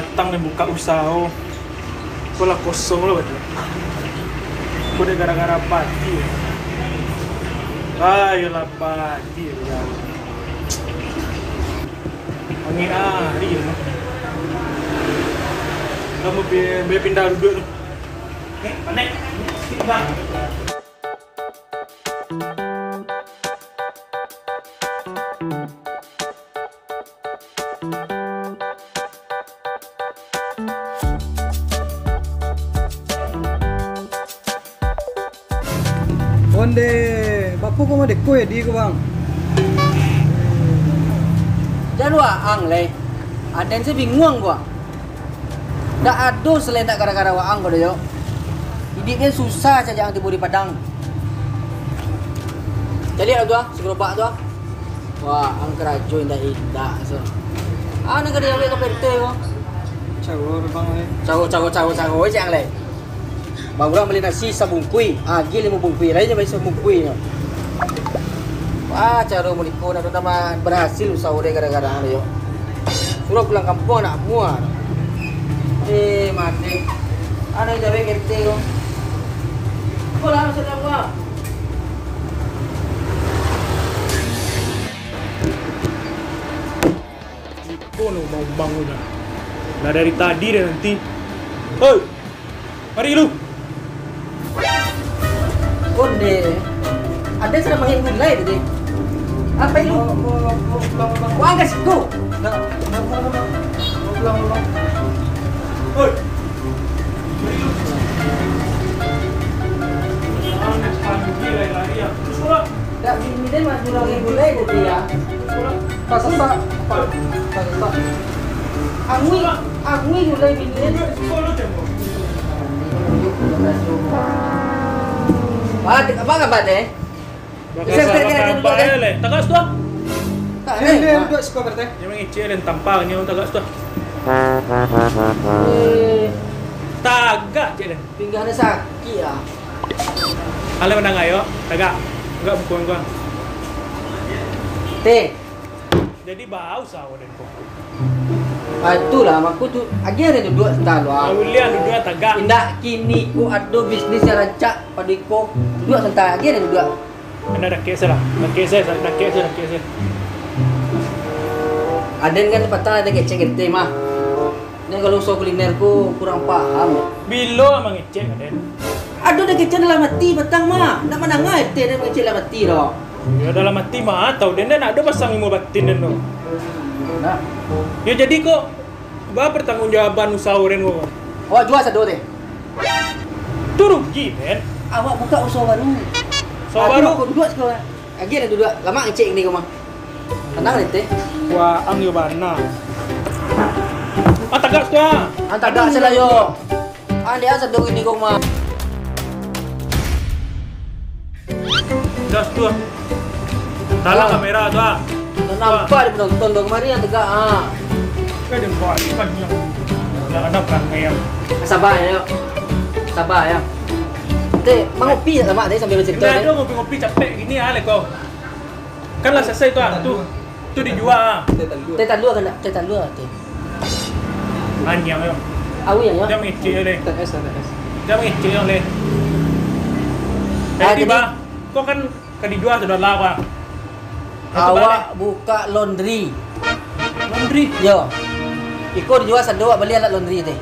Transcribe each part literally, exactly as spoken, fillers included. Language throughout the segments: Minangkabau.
Datang nan buka usaho. Ko lah kosong lo, batua. Ko dek gara-gara padi. Ayolah, padi, ya. Angin ari, ya. Kamu bi-, bi-, pindah duduk tu. Eh, panek. Pindah. Onde, bapo ko mah deko ya di ko, Bang? Jan waang lai. Aden se binguang ko. Ndak ado selain ndak gara-gara waang ko doh, yo. Iduik den susah sajak ang tibo di Padang. Caliak lah tu ah, si gerobak tu ah. Wah, ang karajo indak-indak se. Ah, nan ka diambiak ka P T ko. Cawo, Bang, eh. Cawo, cawo, cawo, cawo, cek ang lai. Bang urang bali nasi sabungkuih, agiah limo bungkuih, lain jo bali sabungkuih nyo. Wah, caro model iko nak tambah barasil usaho dek gara-gara ang yo. Suruah pulang kampuang nak mua. Eh, mati. Ado jawek kete ko. Ko lah, sudah mua. Iko no umang-umang tu dah. Lah dari tadi dah nanti. Hoi! Mari lu. Konde. Ado sadang mangiak gulai tadi. Apo itu? Wah, angkat siko. Hoi. Mari lu. Jangan lari-lari ya. Terus pulang. Dak bini den mah suruah main gulai tadi ya. Pasasak. Pasasak. Angui, angui gulai bini den. Wah, dek apa kabar deh? Bisa, bisa, bisa, bisa, bisa, bisa. Tagak situ ah. Tak, eh, eh, eh, duduk siko, Pak R T. Jangan mangecek den, tampar nyo tagak situ ah. Eh. Tagak, cek den. Pinggang den sakik ah. Alah mandanga yo, tagak. Tagak muko angku. Teh. Jadi bau sawo den ko. Ah, itulah, mangko tu, agiah den duduak santa lu, ah. Ulian duduak tagak. Indak, kini ko ado bisnis nan rancak pado iko. Duduak santa, agiah den duduak. Anda dakek se lah, dakek se, dakek se, dakek se. Aden kan patang ado kecek gete mah. Nek kalau usaho kuliner ko kurang paham. Bilo mangecek, Aden? Ado den kecek dalam ati patang mah. Ndak mandanga ete den mangecek dalam ati doh. Yo, dalam ati mah tau den, den ndak ado pasang ilmu batin den doh. Nah. Yo, jadi ko, ba pertanggungjawaban usaho den ko? Awak jua sado teh. Tu rugi, den. Awak buka usaho baru. Usaho baru? Aku duduak siko. Agiah den duduak. Lamak ngecek kini ko mah. Tanang, Teh. Wah, ang yo bana. Ah, tagak situ ah. Ah, tagak situ lah, yo. Ah, dia sado gini ko mah. Gas tu ah. Talang kamera tu ah. Tak nampak di penonton tu kemari yang tegak ah. Kan dia buat ikan yang. Dah ada perangai yang. Sabar ya, yo. Sabar ya. Teh, mangopi tak lama teh sambil bercerita. Ini ada ngopi-ngopi capek gini ah, leko. Kan lah selesai tu ah, tu. Tu dijual ah. Teh talua. Teh talua kan tak? Teh talua, teh. Anjing yo. Awi yo. Jangan mangecek yo, leh. Teh es, teh es. Jangan mangecek yo, leh. Ah, jadi, bah, kau kan ka dijual sudah lah, bah. Awak buka laundry. Laundry? Yo. Iko dijual sado, awak bali alat laundry teh.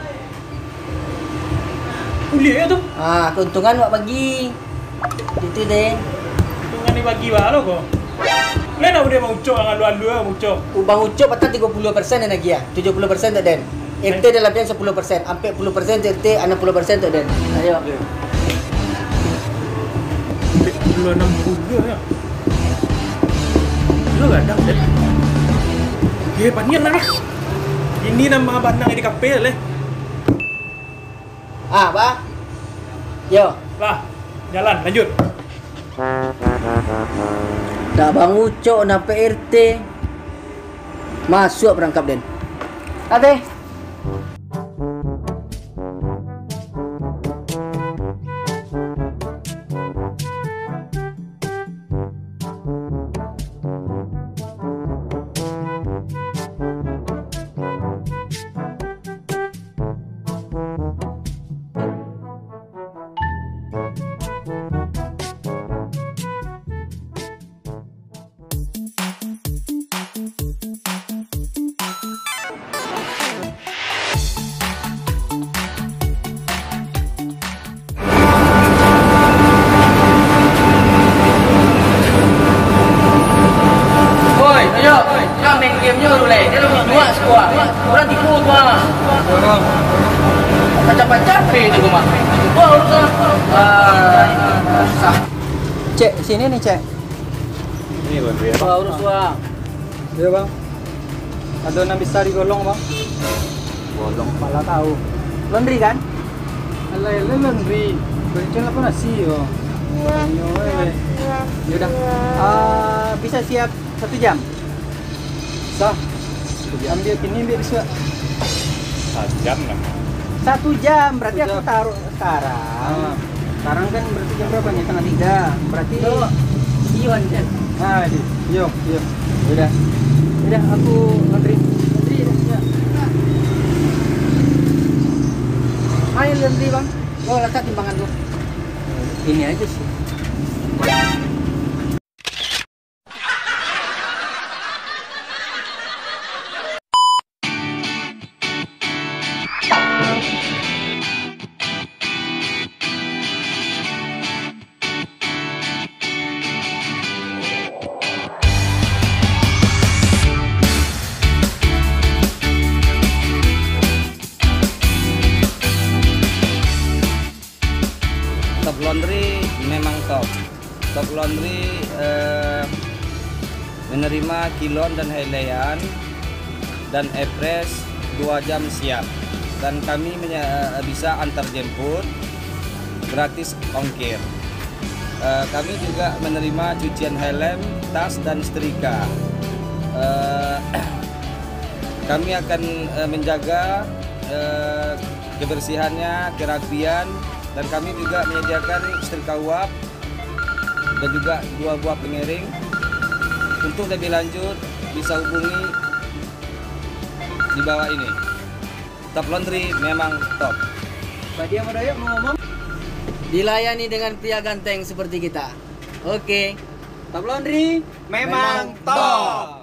Buliah tu. Ah, keuntungan awak bagi. Itu deh. Keuntungan ni bagi bah lo ko. Lain nak dia Bang Ucok, ang alu-alu lah Bang Ucok. Bang Ucok patang tigo puluah persen yang lagi ya. Tujuh puluh persen tu den. R T dalam dia sepuluh persen, ampek puluah persen tu R T, anam puluah persen tu den. Ayo. Ampek puluah, anam puluah ya. Lu gadang den. Eh, panian lah. Ini nama banang di kafe leh. Ah, bah. Yo. Lah, jalan, lanjut. Dak Bang Ucok nampak R T. Masuk perangkap den. Ate. Pacah-pacah pe itu mah. Wah, urusan. Ah, susah. Cek, sini nih, Cek. Ini laundry apa? Wah, urus, Bang. Iya, Bang. Ada nan bisa digolong, Bang? Golong. Pala tahu. Laundry, kan? Alah, alah, laundry. Berikan apa nasi, yo? Tanyo, eh. Yaudah. Ah, bisa siap satu jam? Sah. Ambil kini, ambil besok. Sajam lah. Satu jam, berarti aku taruh sekarang. Ah, sekarang kan berarti jam berapa nih? Setengah tiga. Berarti Iwan, kan? Ah, di. Yo, yo. Udah. Udah, aku ngantri. Ngantri, ya. Ayo, ngantri, Bang. Oh, letak timbangan tu. Ini aja sih. Top Laundry memang top. Top Laundry, eh, menerima kilon dan helaian dan Air Press dua jam siap. Dan kami menya-, eh, bisa antar jemput, gratis ongkir. Eh, kami juga menerima cucian helm, tas, dan setrika. Eh, kami akan, eh, menjaga, eh, kebersihannya, kerapian, dan kami juga menyediakan setrika uap dan juga dua buah pengiring. Untuk lebih lanjut, bisa hubungi di bawah ini. Top Laundry memang top. Pak Dia mau doyok mau ngomong? Dilayani dengan pria ganteng seperti kita. Oke. Top Laundry memang top.